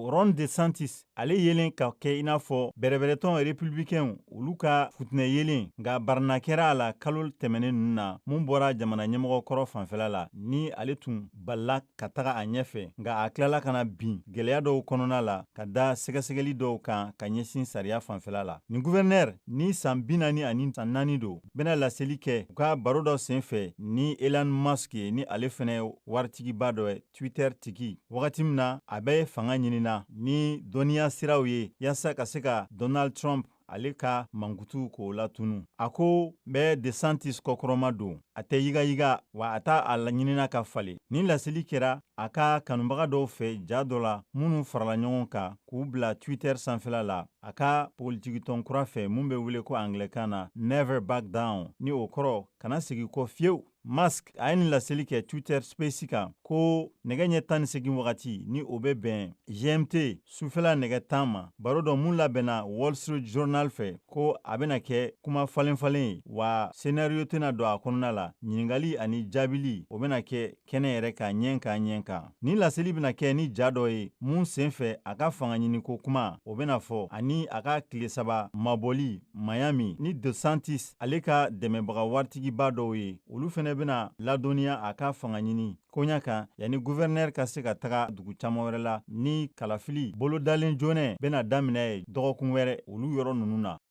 Ron DeSantis, ale yelen ka kɛ i n'a fɔ bɛrɛbɛrɛtɔn républicain olu ka futinɛ yelen, nka barina kɛra a la kalo tɛmɛnen ninnu na, mun bɔra jamana ɲɛmɔgɔ kɔrɔ fanfɛla la, ni ale tun balila ka taga a ɲɛfɛ, nka a tilala ka na bin gwɛlɛya dɔw kɔnɔna la ka da sɛgɛsɛgɛli dɔw kan ka ɲɛsin sariya fanfɛla la. Nin gouverneur ni san 44 don, bɛna laseli kɛ u ka baro dɔ sen fɛ ni Elon Musk ye, ni ale fɛnɛ waritigiba dɔ ye, Twitter tigi, wagati min na a bɛ fanga ɲinina ni dɔnniya siraw ye yaasa ka se ka Donald Trump ale ka mankutu k'o latunu. A ko n bɛ DeSantis kɔkɔrɔma don, a tɛ yigayiga, wa a t'a a laɲinina ka falen. Nin laseli kɛra a ka kanubaga dɔw fɛ ja dɔ la minnu farala ɲɔgɔn kan k'u bila Twitter sanfɛla la, a ka politikitɔn kura fɛ mun bɛ wele ko anglɛkan na Never Back Down, ni o kɔrɔ kana segin kɔ fiyewu. Musk a ye nin laseli kɛ Twitter Space kan ko nɛgɛ ɲɛ 18 wagati, ni o bɛ bɛn GMT sufɛla nɛgɛ 10 ma, baro dɔ mun labɛnna Wall Street Journal fɛ, ko a bɛna kɛ kuma falen falen ye, wa scénario tɛna don a kɔnɔna la, ɲininkali ani jaabili o bɛna kɛ kɛnɛ yɛrɛ ka ɲɛ kan ɲɛ kan. Nin laseli bɛna kɛ ni ja dɔ ye mun sen fɛ a ka fanga ɲiniko kuma o bɛna fɔ, ani a ka tile 3 mabɔli Miami ni DeSantis ale ka dɛmɛbaga waritigiba dɔw ye, olu fɛnɛ bɛna ladɔnniya a ka fanga ɲini koɲa kan, yanni gouverneur ka se ka taga dugu caman wɛrɛ la, ni kalafili bolodalen joona bɛna daminɛ ye dɔgɔkun wɛrɛ olu yɔrɔ ninnu na.